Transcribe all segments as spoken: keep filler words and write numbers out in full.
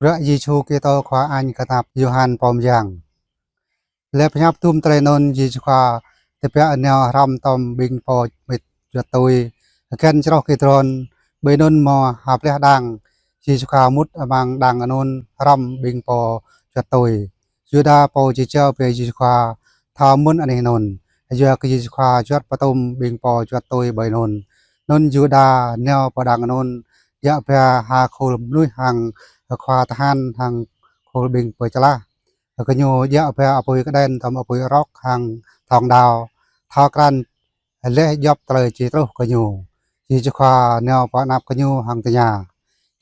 Bruă Yêsu Kristô Khua añ kơnăp Yôhan Pô Mơyang. Lĕ pơhiăp tum tơlơi anŭn Yêsu Khua tơbiă nao hrŏm tom ƀing pô mĭt juăt tui. Găn čroh Kidrôn, ƀơi anŭn hmâo ha pleh đang. Yêsu Khua mŭt amăng đang anŭn hrŏm ƀing pô juăt tui. Yuđa pô či jao bĕ Yêsu Khua thâo mơ̆n anih anŭn, yua kơ Yêsu Khua juăt pơtum ƀing pô juăt tui ƀơi anŭn. Anŭn Yuđa nao pơ đang anŭn, djă ba ha khul mơnuih hăng khua tơhan hăng khul ƀing pơčlah. Gơñu djă ba apui kơđen tom apui rŏk hăng thŏng đao, thâo krăn laih djŏp tơlơi či truh kơ ñu. Yêsu Khua nao pơ anăp gơñu hăng tơña: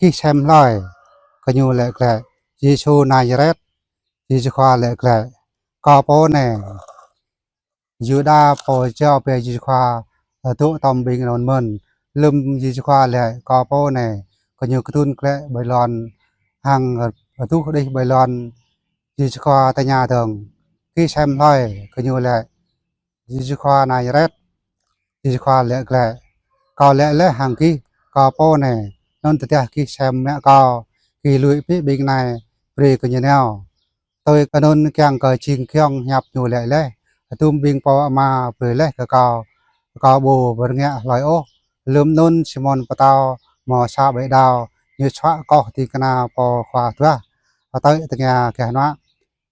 Gih sem hlơi? Gơñu laĭ glaĭ: Yêsu Nazaret. Yêsu Khua laĭ glaĭ: Kâo pô anai. Yuđa pô jao bĕ Yêsu Khua dŏ tom ƀing anŭn mơ̆n. Lơ̆m Yêsu Khua laĭ: Kâo pô anai, gơñu kơtưn glaĭ ƀơi lŏn hăng rơtuh đih ƀơi lŏn. Yêsu Khua tơña dơ̆ng: Gih sem hlơi? Gơñu laĭ: Yêsu Khua Nazaret. Yêsu Khua laĭ glaĭ: Kâo laĭ laih hăng gih, kâo pô anai. Anŭn tơdah gih sem mă kâo, gih lui bĕ ƀing anai, brơi kơ ñu nao. Tui anŭn kiăng kơ jing giŏng hiăp ñu laĭ laih: Tum ƀing pô Ama brơi laih kơ kâo, kâo ƀu pơrơngiă hlơi ôh. Lơ̆m anŭn Simôn Pơtâo hmâo sa ƀĕ đao, ñu čuă koh ding kơna pô Khua duah, tơ̆i tơngia gah hnuă.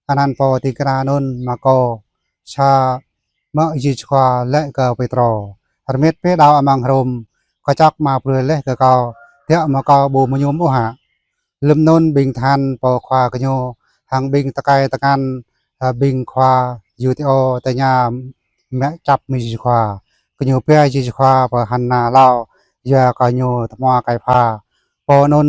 Anăn pô ding kơna anŭn Markô. Samơ̆ Yêsu Khua laĭ kơ Pêtrô: Rơmet bĕ đao amăng hrŏm, kơčŏk Ama brơi laih kơ kâo, djơ̆ mơ̆ kâo ƀu mơñum ôh hă? Lơ̆m anŭn ƀing tơhan pô khua gơñu hăng ƀing tơkai tơngan, ơ, ƀing khua Yudêô tơña mă čăp mơ̆ng Yêsu Khua. Gơñu ba Yêsu Khua pơ Hana hlâo, yua kơ ñu tơhmua Kaipha. Pô anŭn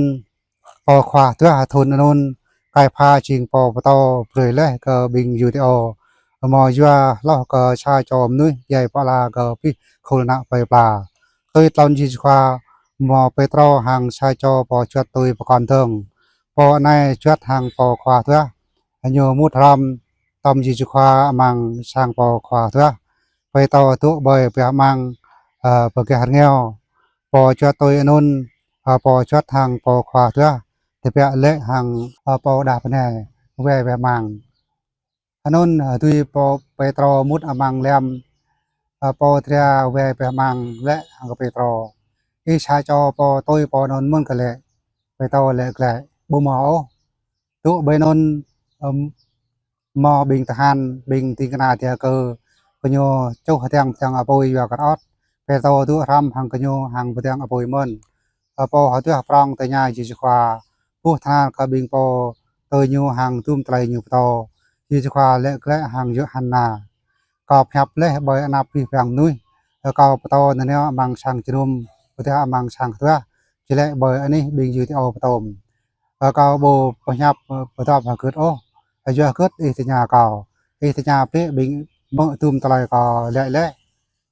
pô khua duah thŭn anŭn. Kaipha jing pô pơtô brơi laih kơ ƀing Yudêô, hmâo yua hloh kơ sa čô mơnuih djai pơala kơ abih khul ană plei pla. Tui tlôn Yêsu Khua, hmâo Pêtrô hăng sa čô pô juăt tui pơkŏn dơ̆ng. Pô anai juăt hăng pô khua duah. Ñu mŭt hrŏm tom Yêsu Khua amăng sang pô khua duah. Pêtrô dŏ ƀơi bah amăng, ơ, pơ gah rơngiao. Pô juăt tui anŭn, ơ, pô juăt hăng pô khua duah tơbiă laĭ hăng, ơ, pô đah pơnai wai bah amăng. Anŭn, ơ, tui pô Pêtrô mŭt amăng lăm, ơ, pô dra wai bah amăng laĭ hăng kơ Pêtrô: Ih sa čô pô tui pô anŭn mơ̆n kơ laĭ? Pêtrô laĭ glaĭ: Ƀu hmâo ôh. Dŏ ƀơi anŭn, ơ, hmâo ƀing tơhan, ƀing ding kơna dia kơ, gơñu čuh hơtiăng pơtiăng apui yua kơ rơŏt. Pêtrô dŏ hrŏm hăng gơñu hăng pơtiăng apui mơ̆n. Ơ, pô hơduah prŏng tơña Yêsu Khua: Ƀuh tơnal kơ ƀing pô tui ñu hăng tum tơlơi ñu pơtô? Yêsu Khua laĭ glaĭ hăng Yôhana: Kâo pơhiăp laih ƀơi anăp abih bang mơnuih, ơ, kâo pơtô nanao amăng sang jơnum, pơdah amăng sang hơduah, či laĭ ƀơi anih ƀing Yudêô pơtô. Ơ, kâo ƀu pơhiăp, ơ, pơdŏp hơgĕt ôh. Ơ, yua hơgĕt ih tơña kâo? Ih tơña bĕ ƀing mơ̆ tum tơlơi kâo laĭ laih.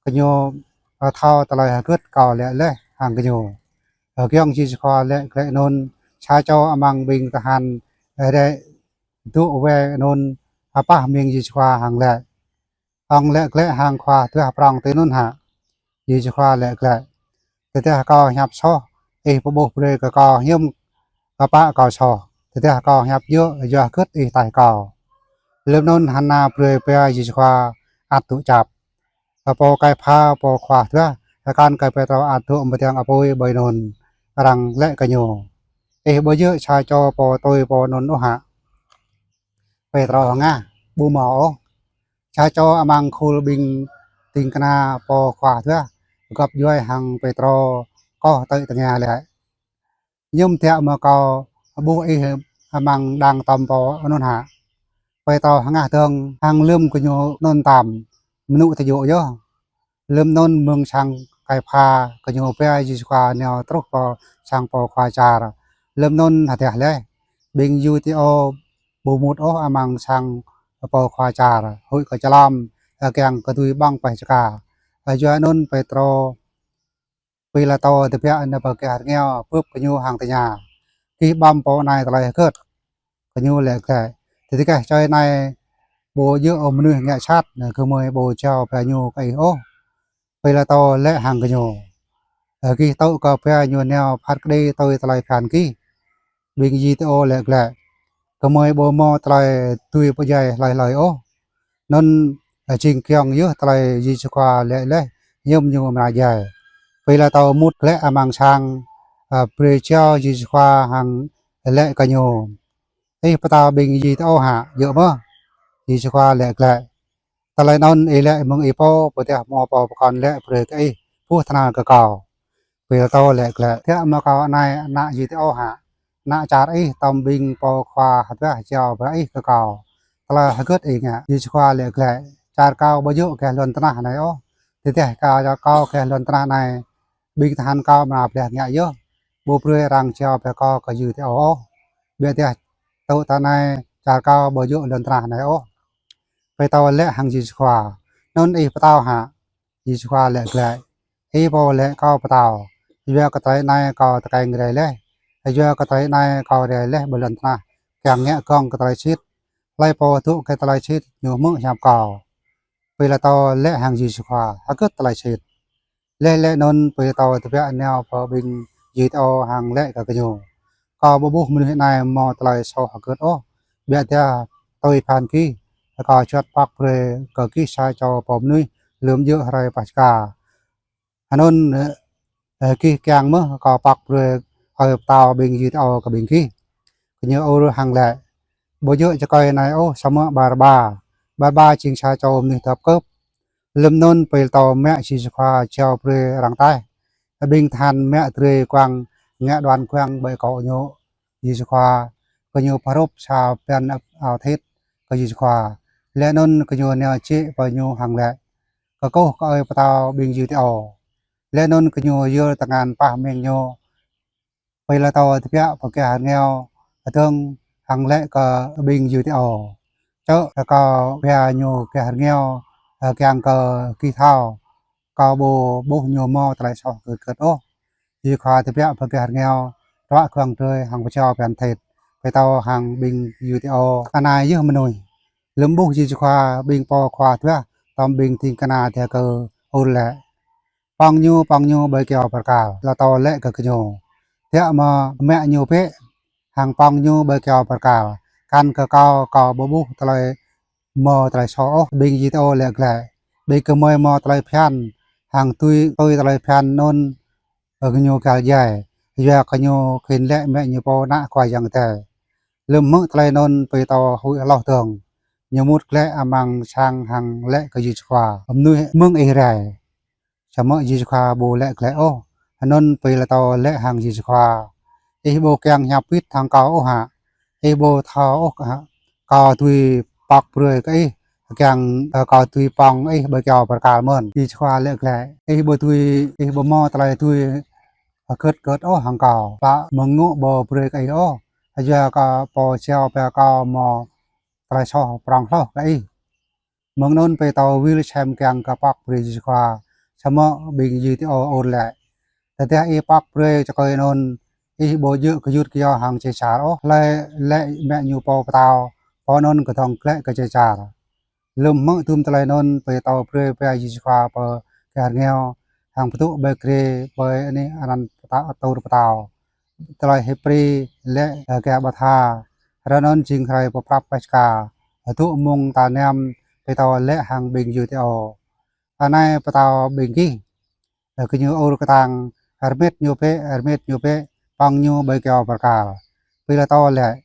Gơñu, ơ, thâo tơlơi hơgĕt kâo laĭ laih hăng gơñu. Ơ, giŏng Yêsu Khua laĭ glaĭ anŭn, sa čô amăng ƀing tơhan, ơ, rai dŏ wai anŭn, apah mơ̆ng Yêsu Khua hăng laĭ: Ŏng laĭ glaĭ hăng khua duah prŏng tui anŭn hă? Yêsu Khua laĭ glaĭ: Tơdah kâo hiăp soh, ih pơƀuh brơi kơ kâo hiư̆m kơ pă kâo soh. Tơdah kâo hiăp djơ̆, yua hơgĕt ih taih kâo? Lơ̆m anŭn Hana brơi ba Yêsu Khua ăt dŏ čăp. Ơ, pô Kaipha, pô khua duah, hơkăn kơ Pêtrô ăt dŏ pơtiăng apui ƀơi anŭn, arăng laĭ kơ ñu: Ih ƀu djơ̆ sa čô pô tui pô anŭn ôh hă? Pêtrô hơngah: Ƀu hmâo ôh. Sa čô amăng khul ƀing ding kơna pô khua duah gŏp djuai hăng Pêtrô koh tơ̆i tơngia laĭ: Hiư̆m djơ̆ mơ̆ kâo ƀuh ih amăng đang tom pô anŭn hă? Pêtrô hơngah dơ̆ng hăng lơ̆m gơñu anŭn tam, mơnŭ tơjŏ yơh. Lơ̆m anŭn mơ̆ng sang Kaipha, gơñu ba Yêsu Khua nao truh pơ sang pô khua čar. Lơ̆m anŭn hơdah laih, ƀing Yudêô ƀu mŭt ôh amăng sang pô khua čar, huĭ kơ čơlom, ơ, kiăng kơ dưi ƀơ̆ng pơih čơka. Ơ, yua anŭn Pêtrô Pilatô tơbiă nao pơ gah rơngiao, bưp gơñu hăng tơña: Gih ƀăm pô anai tơlơi hơgĕt? Gơñu laĭ glaĭ: Tơdah čơi anai ƀu djơ̆ ôh mơnuih ngă sat, gơmơi ƀu jao ba ñu kơ ih ôh. Pilatô laĭ hăng gơñu: Ơ, gih tŭ kơ ba ñu nao phat kơđi tui tơlơi phiăn gih. Ƀing Yudaiô laĭ glaĭ: Gơmơi ƀu hmâo tơlơi dưi pơdjai hlơi hlơi ôh. Anŭn, ơ, jing giŏng yơh tơlơi Yêsu Khua laĭ laih hiư̆m Ñu amra djai. Pilatô mŭt glaĭ amăng sang, ơ, brơi jao Yêsu Khua hăng laĭ kơ Ñu: Ih pơtao ƀing Yudaiô hă? Djơ̆ mơ̆? Yêsu Khua laĭ glaĭ: Tơlơi anŭn ih laĭ mơ̆ng ih pô, ƀôdah hmâo pô pơkŏn laĭ brơi kơ ih ƀuh tơhnal kơ kâo? Pilatô laĭ glaĭ: Tiă mơ̆ kâo anai ană Yudaiô hă? Ană čar ih, tơm ƀing pô khua hơduah jao ba ih kơ kâo. Tơlơi hơgĕt ih ngă? Yêsu Khua laĭ glaĭ: Čar kâo ƀu djơ̆ gah lŏn tơnah anai ôh. Tơdah čar kâo gah lŏn tơnah anai, ƀing tơhan kâo amra blah ngă yơh, ƀu brơi arăng jao ba kâo kơ Yudaiô ôh. Biă dah tŭ ta anai, čar kâo ƀu djơ̆ lŏn tơnah anai ôh. Pilatô laĭ hăng Yêsu Khua: Anŭn ih pơtao hă? Yêsu Khua laĭ glaĭ: Ih pô laĭ kâo pơtao. Yua kơ tơlơi anai kâo tơkeng rai laih. Yua kơ tơlơi anai kâo rai laih ƀơi lŏn tơnah kiăng ngă gơ̆ng kơ tơlơi sĭt. Hlơi pô dŏ kơ tơlơi sĭt, ñu hmư̆ hiăp kâo. Pilatô laĭ hăng Yêsu Khua: Hơgĕt tơlơi sĭt? Laih laĭ anŭn, Pilatô tơbiă nao pơ ƀing Yudaiô hăng laĭ kơ gơñu: Kâo ƀu ƀuh mơnuih anai hmâo tơlơi soh hơgĕt ôh. Biă dah tui phiăn gih, kâo juăt pŏk brơi kơ gih sa čô pô mơnuih lơ̆m djơ̆ hrơi Paskha. Anŭn, ơ, gih kiăng mơ̆ kâo pŏk brơi ơi pơtao ƀing Yudaiô kơ ƀing gih? Gơñu ur hăng laĭ: Ƀu djơ̆ čơkơi anai ôh, samơ̆ Baraba. Baraba jing sa čô mơnuih tơpkơp. Lơ̆m anŭn Pilatô mă Yêsu Khua jao brơi arăng taih. Ƀing tơhan mă drơi kuăng ngă đoan kuăng ƀơi akŏ ñu Yêsu Khua. Gơñu pơhrŭp sa băn ao thit kơ Yêsu Khua. Laih anŭn gơñu nao jĕ pơ Ñu hăng laĭ: Kơkuh kơ ơi pơtao ƀing Yudaiô. Laih anŭn gơñu yơr tơngan pah meng Ñu. Pilatô tơbiă pơgah rơngiao hơdơ̆ng hăng laĭ kơ ƀing Yudaiô: Čơ̆ kơ kâo ba Ñu gah rơngiao, ơ, kiăng kơ gih thâo, kâo ƀu ƀuh Ñu hmâo tơlơi soh hơgĕt ôh. Yêsu Khua tơbiă pơgah rơngiao, ruă kơwang drơi hăng pơjao băn thit Pilatô hăng ƀing Yudaiô. Anai yơh mơnuih. Lơ̆m ƀuh Yêsu Khua, ƀing pô khua hơduah tơm ƀing ding kơna Dêga ur laĭ: Pŏng Ñu, pŏng Ñu ƀơi kyâo bơrkal. Pilatô laĭ kơ gơñu: Tiă mơ̆ mă Ñu bĕ hăng pŏng Ñu ƀơi kyâo bơrkal. Kăn kơ kâo, kâo ƀu ƀuh tơlơi hmâo tơlơi soh ôh. Ƀing Yudaiô laĭ glaĭ: Ƀing gơmơi hmâo tơlơi phiăn hăng tui, tui tơlơi phiăn anŭn, ơ, gơñu găl djai, yua kơ gơñu khĭn laĭ mă Ñu pô Ană Khua Yang Adai. Lơ̆m hmư̆ tơlơi anŭn Pilatô huĭ hloh dơ̆ng. Ñu mŭt glaĭ amăng sang hăng laĭ kơ Yêsu Khua: Mơnuih mơ̆ng ih rai? Samơ̆ Yêsu Khua ƀu laĭ glaĭ ôh. Anŭn Pilatô laĭ hăng Yêsu Khua: Ih ƀu kiăng hiăp wĭt hăng kâo ôh hă? Ih ƀu thâo ôh hă kâo dưi pŏk brơi kơ ih, kiăng, ơ, kâo dưi pŏng ih ƀơi kyâo bơrkal mơ̆n? Yêsu Khua laĭ glaĭ: Ih ƀu dưi, ih ƀu hmâo tơlơi dưi hơgĕt hơgĕt ôh hăng kâo. Pla mơ̆ng ngŏ ƀu brơi kơ ih ôh. Yua kơ pô jao ba kâo hmâo tơlơi soh prŏng hloh kơ ih. Mơ̆ng anŭn Pilatô wĭl sem kiăng kơ pŏk brơi Yêsu Khua, samơ̆ ƀing Yudaiô ur laĭ: Tơdah ih pŏk brơi čơkơi anŭn, ih ƀu djơ̆ gơyut gơyâo hăng Sêsar ôh. Hlơi laĭ mă Ñu pô pơtao, pô anŭn kơdŏng glaĭ kơ Sêsar. Lơ̆m hmư̆ tum tơlơi anŭn, Pilatô brơi ba Yêsu Khua pơ gah rơngiao hăng pơdŏ ƀơi grê ƀơi anih anăn pơtao, atur pơtao. Tơlơi Hêbrơ laĭ, ơ, Gabatha. Hrơi anŭn jing hrơi pơprăp Paskha. Hơdŏ mông tal năm, Pilatô laĭ hăng ƀing Yudaiô: Anai pơtao ƀing gih. Ơ, gơñu ur kơtang: Rơmet Ñu bĕ, rơmet Ñu bĕ, pŏng Ñu ƀơi kyâo bơrkal. Pilatô laĭ: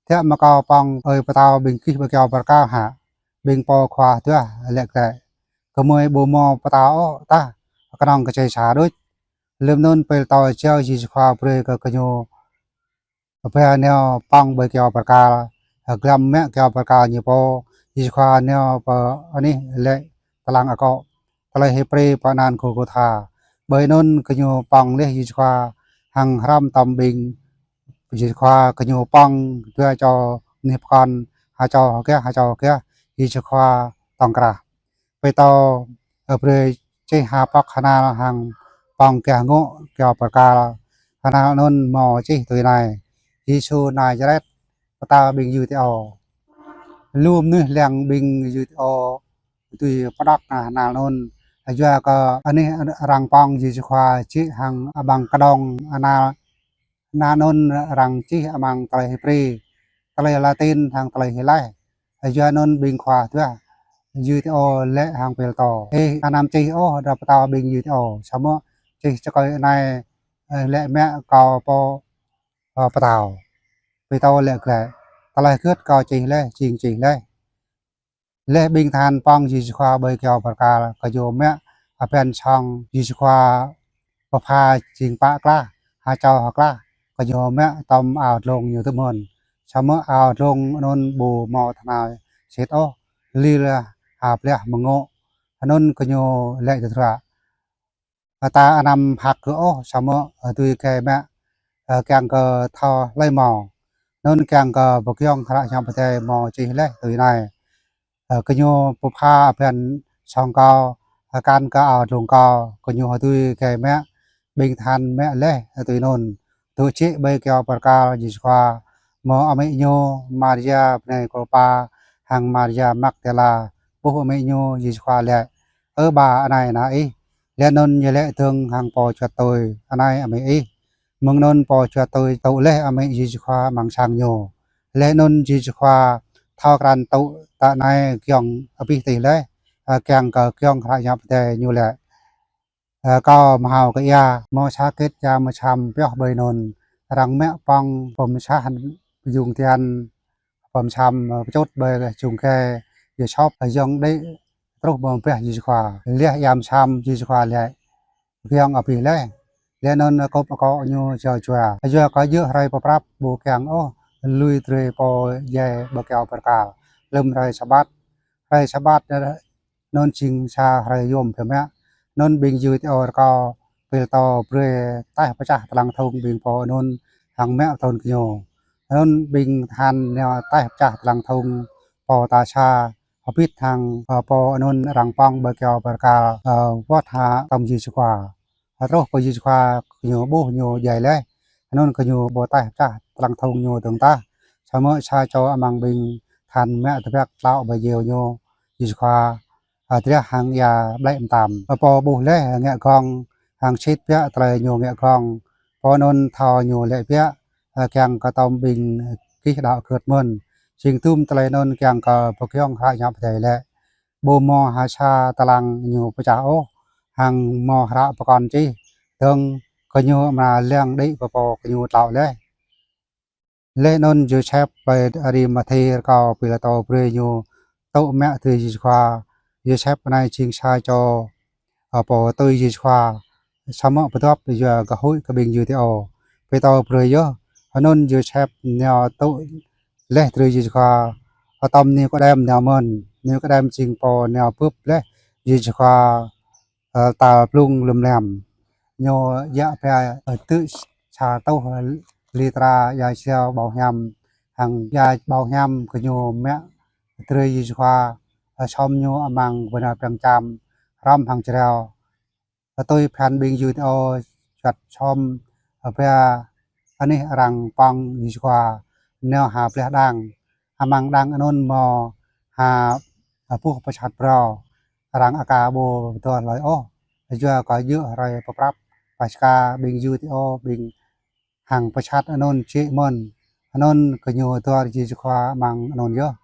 Tiă mơ̆ kâo pŏng ơi pơtao ƀing gih ƀơi kyâo bơrkal hă? Ƀing pô khua hơduah laĭ glaĭ: Gơmơi ƀu hmâo pơtao ôh tah, kơnơ̆ng kơ Sêsar đôč. Lơ̆m anŭn Pilatô jao Yêsu Khua brơi kơ gơñu ba nao pŏng ƀơi kyâo bơrkal. Hơglăm mă kyâo bơrkal Ñu pô, Yêsu Khua nao pơ anih laĭ Tơlang Akŏ, tơlơi Hêbrơ pơanăn Gôlgôtha. Ƀơi anŭn gơñu pŏng laih Yêsu Khua hăng hrăm tơm ƀing Yêsu Khua. Gơñu pŏng dua čô mơnuih pơkŏn, ha čô hơgĕh, ha čô hơgĕh, Yêsu Khua tŏng krah. Pilatô, ơ, brơi čih ha pŏk hơnal hăng pŏng gah ngŏ kyâo bơrkal. Hơnal anŭn hmâo čih tui anai: Yêsu Nazaret, pơtao ƀing Yudaiô. Lu mơnuih lăng ƀing Yudaiô dưi pơđŏk nao hơnal anŭn, yua kơ anih arăng pŏng Yêsu Khua jĕ hăng amăng kơđông anal Anŭn arăng čih amăng tơlơi Hêbrơ, tơlơi Latin hăng tơlơi Hêleh. Yua anŭn ƀing khua tuah Yuđêô laĭ hăng Pilatô: Ih anăm čih ôh: Pơtao ƀing Yuđêô, samơ̆ čih čơkơi anai: Laĭ mă kâo pô, ơ, pơtao. Pilatô laĭ glaĭ: Tơlơi hơgĕt kâo čih laih, jing čih laih. Laih ƀing tơhan pŏng Yêsu Khua ƀơi kơyâo bơrkal, gơñu mă abăn song Yêsu Khua pơpha jing pă klah, ha čô ha klah. Gơñu mă tŏm ao dlông ñu tŭ mơ̆n. Samơ̆ ao dlông anŭn ƀu hmâo tơhnal sĭt ôh, lil ha blah mơngŏ. Anŭn gơñu laĭ tơdruă: Ta anăm hak gơ̆ ôh, samơ̆ tui gai mă, ơ, kiăng kơ thâo hlơi hmâo. Anŭn kiăng kơ pơgiŏng hră hiam pơdai hmâo čih laih tui anai: Ơ, gơñu pơpha abăn song kâo, ơ, akan kơ ao dlông kâo. Gơñu tui gai mă, ƀing tơhan mă laih tui anŭn. Dŏ jĕ ƀơi kơyâo bơrkal Yêsu Khua, hmâo amĭ ñu Maria bơnai Klôpa hăng Maria Magdala, ƀuh amĭ ñu. Yêsu Khua laĭ: Ơ ƀă, anai ană ih. Laih anŭn ñu laĭ dơ̆ng hăng pô čuăt tui: Anai amĭ ih. Mơ̆ng anŭn pô čuăt tui tŭ laih amĭ Yêsu Khua amăng sang ñu. Laih anŭn Yêsu Khua thâo krăn tŭ ta anai giŏng abih tih laih, ơ, kiăng kơ pơgiŏng hră hiam pơdai ñu laĭ: Ơ, kâo mơhao kơ ia. Hmâo sa kĕt ia mơsăm pioh ƀơi anŭn. Arăng mă pŏng pơmsah pơjung tian pơmsăm, ơ, pơčŭt ƀơi jung gai, Yôsep, ơ, yŏng đĭ truh ƀơi ƀah Yêsu Khua. Laih ia mơsăm, Yêsu Khua laĭ: Giŏng abih laih. Laih anŭn akŏp akŏ ñu jao jua. Yua kơ djơ̆ hrơi pơprăp ƀu kiăng ôh lui drơi pô djai ƀơi kơyâo bơrkal lơ̆m hrơi Sabat. Hrơi Sabat anŭn jing sa hrơi yôm biă mă. Anŭn ƀing Yuđêô rơkâo Pilatô brơi taih pơčah tơlăng thŭng ƀing pô anŭn hăng mă pơtrŭn gơñu. Anŭn ƀing tơhan nao taih pơčah tơlăng thŭng pô ta sa hơbĭt hăng, ơ, pô anŭn arăng pŏng ƀơi kơyâo bơrkal, ơ, wơ̆t ha tŏm Yêsu Khua. Truh pơ Yêsu Khua, gơñu ƀuh ñu djai laih. Anŭn gơñu ƀu taih pơčah tơlăng thŭng ñu dơ̆ng tah. Samơ̆ sa čô amăng ƀing tơhan mă tơbiă tlao ƀơi djeo ñu Yêsu Khua, ơ, drah hăng ia ƀlĕ mơtam. Pô ƀuh laih ngă gơ̆ng hăng sĭt biă tơlơi ñu ngă gơ̆ng. Pô anŭn thâo ñu laĭ biă, ơ, kiăng kơ tŏm ƀing gih đaŏ hơgĕt mơ̆n. Jing dŭm tơlơi anŭn kiăng kơ pơgiŏng hră hiam pơdai laĭ: Ƀu hmâo ha sa tơlăng ñu pơčah ôh, hăng hmâo hră pơkŏn čih dơ̆ng: Gơñu amra lăng đĭ pơ pô gơñu tlao laih. Laih anŭn Yôsep ƀơi Arimathê rơkâo Pilatô brơi ñu tŭ mă drơi Yêsu Khua. Yôsep anai jing sa čô, ơ, pô tui Yêsu Khua, samơ̆ pơdŏp yua kơ huĭ kơ ƀing Yuđêô. Pilatô brơi yơh. Anŭn Yôsep nao tŭ laih drơi Yêsu Khua. Ơ, tŏm Nikôđem nao mơ̆n. Nikôđem jing pô nao bưp laih Yêsu Khua, ơ, tal blung lơ̆m lăm. Ñu djă ba, ơ, tŭ sa rơtuh litra ia jrao ƀâo hiam. Hăng ia ƀâo hiam gơñu mă drơi Yêsu Khua, ơ, sŏm ñu amăng bơnal ƀiăng čam hrŏm hăng jrao. Ơ, tui phiăn ƀing Yuđêô čuăt sŏm, ơ, ba anih arăng pŏng Yêsu Khua nao ha blah đang. Amăng đang anŭn hmâo ha, ơ, boh pơsat phrâo. Arăng aka ƀu pơdor hlơi ôh. Yua kơ djơ̆ hrơi pơprăp Paska, ƀing Yuđêô ƀing hăng pơsat anŭn jĕ mơ̆n. Anŭn gơñu dor Yêsu Khua amăng anŭn yơh.